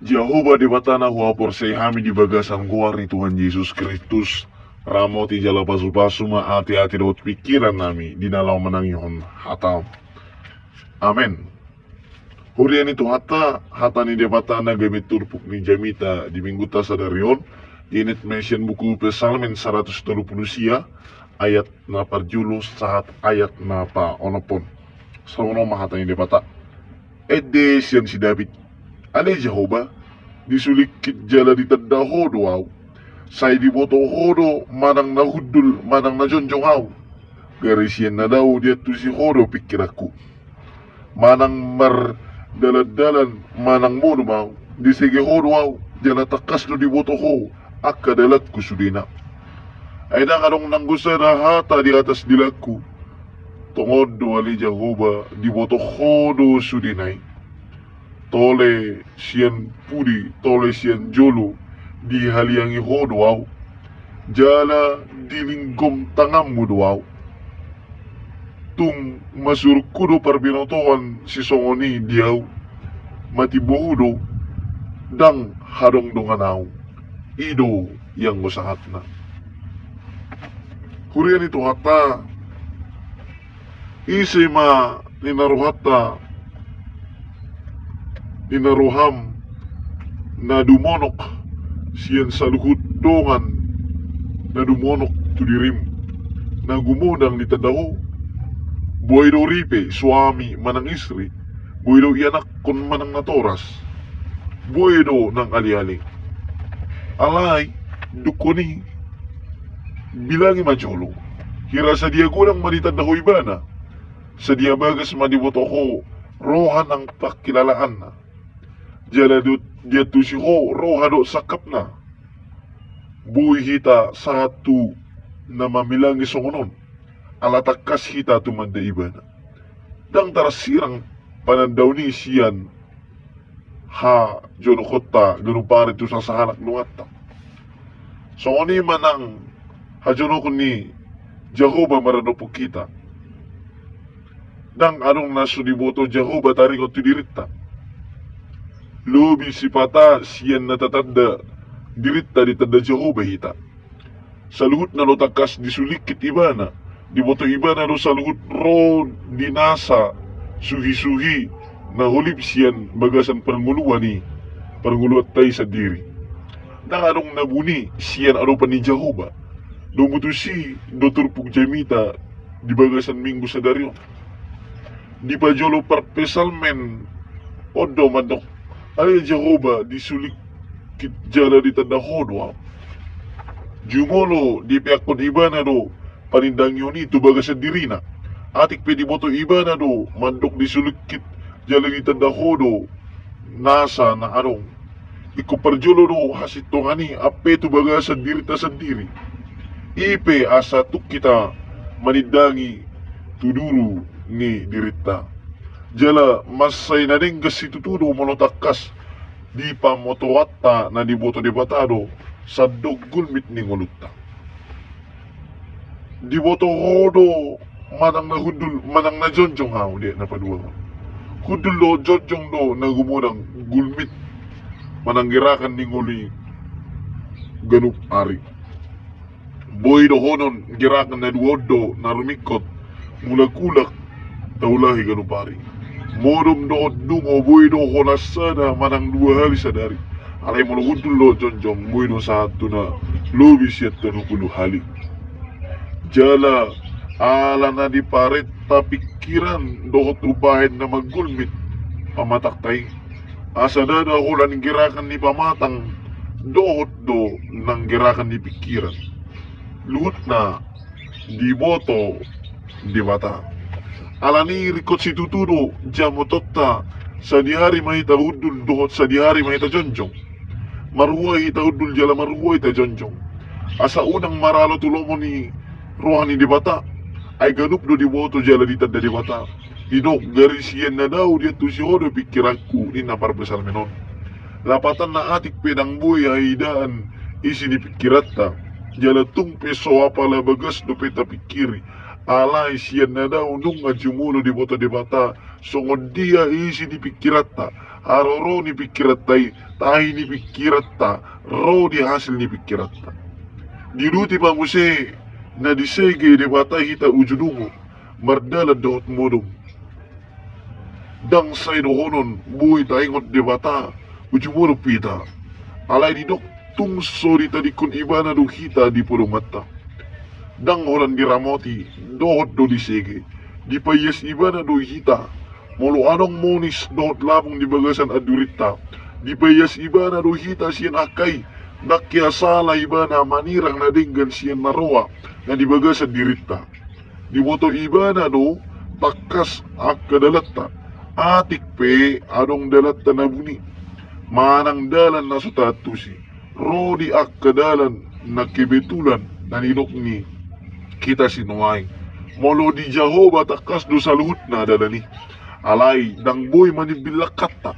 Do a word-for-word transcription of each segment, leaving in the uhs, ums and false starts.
Jahowa Debata na huhaporseai hami di bagasan goar ni Tuhan Jesus Kristus, ramoti jala pasupasu ma ateate dohot pingkirannami di na laho manangihon hataM. Amen. Huria ni Tuhanta, hata ni Debata na gabe turpuk ni jamita di minggunta sadari on, dienet ma sian buku Psalmen saratus tolu pulu sia, ayat na parjolo sahat ayat na paonomhon. Songon on ma hata ni Debata. Ende sian si David. Ale Jahowa, disulingkit jala ditanda Ho do ahu. Sai diboto Ho do manang na hundul manang na jongjong ahu. Gari sian na dao diantusi Ho do pingkiranku. Manang mardalandalan manang modom ahu, disege Ho do ahu, jala tangkas do diboto Ho angka dalanku sudena. Ai ndang adong nanggo sada hata di atas dilangku. Tongon do ale Jahowa, diboto Ho do sudena i. Tole sian pudi, tole sian jolo, dihaliangi Ho do ahu. Jala dilinggom tanganMu do ahu. Tung masurukhu do parbinotoan sisongon i di ahu. Matimbohu do, ndang hadongdongan ahu. I do ianggo sahatna. Huria ni Tuhanta, ise ma ninna rohanta, ninna roham na dumonok sian saluhut dongan na dumonok tu dirim, na gumodang ditanda Ho. Boi do ripe, suami manang istri, boi do ianakkon manang natoras, boi do nang aleale. Alai dungkon i bilangi ma jolo, hira sadia godang ma ditanda Ho ibana, sadia bagas ma diboto Ho roha nang pangkilalaanna. Jala do diantusi Ho roha dohot sangkapna. Boi hita sahat tu na mamilangi songon on, ala tangkas hita tumanda ibana. Ndang tarsirang panandaon i sian hajonokonta ganup ari tu sasahalak donganta. Songon i ma nang hajonokon ni Jahowa maradophon hita. Ndang adong na so diboto Jahowa taringot tu dirinta. Lobi sipata sian na tatanda dirinta ditanda Jahowa hita. Saluhutna do tangkas disulingkit ibana, diboto ibana do saluhut ro di nasa suhisuhi na holip sian bagasan parngoluan i, parngoluanta i sandiri. Ndang adong na buni sian adopan ni Jahowa. Domu tusi do turpuk jamita di bagasan minggu sadari on. Di pajolo parpsalmen on do mandok, ale Jahowa, disulingkit jala ditanda Ho do ahu. Jumolo dipeakkon ibana do panindangion i tu bagasan dirina. Atik pe diboto ibana do mandok disulingkit jala ditanda Ho do nasa na adong. Ingkon parjolo do hasintongan i ampe tu bagasan dirinta sandiri. I pe asa tung hita manindangi tu duru ni dirinta. Jala mansai na denggan situtu do molo tangkas di pamotoanta na diboto Debata do sandok gulmit ni ngolunta. Diboto Ho do manang na hundul manang na jongjong ahu, di ayat na paduahon. Hundul do jongjong do na gumodang gulmit manang gerakan ni ngolu i ganup ari. Boi dohonon gerakan na dua on do na rumingkot, mulak-ulak taulahi ganup ari. Modom dohot dungo boi do holan sada manang dua hali sadari. Alai molo hundul dohot jongjong boi do sahat tu na lobi sian tolu pulu hali. Jala ala na diparenta pingkiran dohot umbahen na manggulmit pamatangta i. Asa ndada holan gerakan ni pamatang dohot do nang gerakan ni pingkiran. Luhutna diboto Debata. Alani i ringkot situtu do jamotonta, sadihari ma hita hundul dohot sadihari ma hita jongjong. Marhua hita hundul jala marhua hita jongjong. Asa unang maralo tu lomo ni roha ni Debata. Ai ganup do diboto jala ditanda Debata. Didok, gari sian na dao diantusi Ho do pingkiranku, ninna parpsalmen on. Lapatanna, atik pe ndang boi haidaan isi ni pingkiranta, jala tung pe so apala bagas dope tapingkiri, alai sian na dao nunga jumolo diboto Debata songon dia isi ni pingkiranta. haroro ni pingkiranta i, tahi ni pingkiranta, ro di hasil ni pingkiranta. Diuduti ma muse na disege Debata hita uju dungo, mardalan dohot modom. Ndang sai dohonon boi taingot Debata uju modom hita. Alai didok tung so ditadingkon Ibana do hita di podomanta. Ndang holan diramoti, dohot do disege. Dipaias Ibana do hita. Molo adong monis dohot labung di bagasan andurinta, dipaias Ibana do hita sian angka i. Ndang hea sala Ibana manirang na denggan sian na roa na di bagasan dirinta. Diboto Ibana do tangkas angka dalanta. Atik pe adong dalanta na buni manang dalan na so taantusi, ro di angka dalan na kebetulan na nidok ni hita sinuaeng. Molo di Jahowa tangkas do saluhutna dalan i. Alai ndang boi manimbil langkanta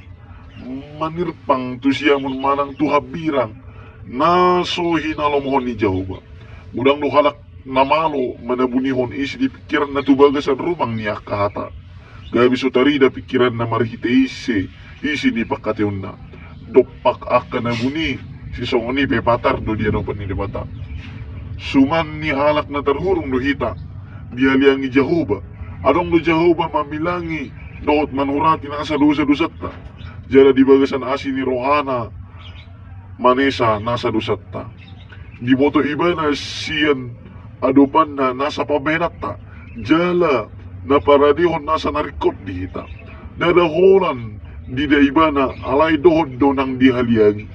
manirpang tu siamun manang tu hambirang na so hinalomohon ni Jahowa. Godang do halak na malo manabunihon isi ni pingkiranna tu bagasan rumang ni angka hata. Gabe so tarida pingkiranna marhite ise isi ni pangkataionna. Dompak angka na buni, sisongon i pe patar do di adopan ni Debata. Suman ni halak na tarhurung do hita dihaliangi Jahowa. Adong do Jahowa mamilangi dohot manurati nasa dosa-dosanta. Jala di bagasan asi ni rohana manesa nasa dosanta. Diboto Ibana sian adopanna nasa pambahenanta, jala na paradehon nasa na ringkot di hita. Ndada holan diida Ibana, alai dohot do nang dihaliangi.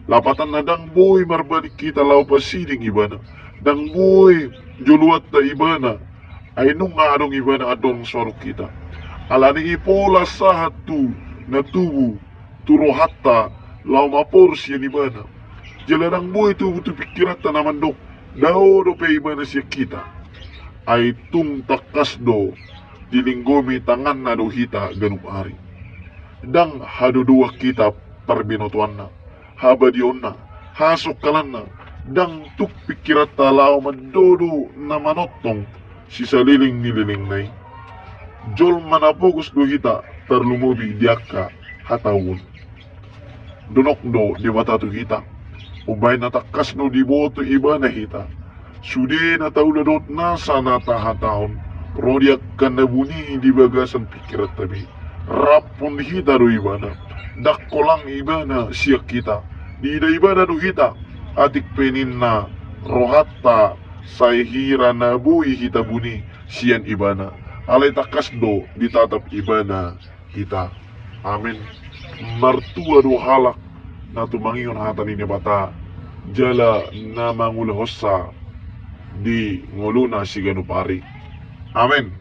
Lapatanna, ndang boi marbalik hita laho pasiding Ibana. Ndang boi joloanta Ibana. Ai nunga adong Ibana andorang so adong hita. Alani i pola sahat tu na tubu tu rohanta laho maporus sian Ibana. Jala ndang boi tubu tu pingkiranta na mandok dao dope Ibana sian hita. Ai tung tangkas do dilinggomi tanganna do hita ganup ari. Ndang hadodoan hita parbinotoanna, habadiaonna, hasongkalanna, ndang tuk pingkiranta laho mandodo na manongtong sisaleleng ni lelengna i. Jolma na pogos do hita tarlumobi di angka hatahuon. Donok do Debata tu hita. Umbahen na tangkas do diboto Ibana hita. Sude na taula dohot nasa na tahatahon ro di angka na buni di bagasan pingkiranta be. Raphon hita do Ibana. Ndang holan Ibana sian hita. Diida Ibana do hita. Atik pe ninna rohanta sai hira na boi hita buni sian Ibana. Alai tangkas do ditatap Ibana hita. Amen. Martua do halak na tumangihon hata ni Debata jala na mangulahonsa di ngoluna siganup ari. Amen.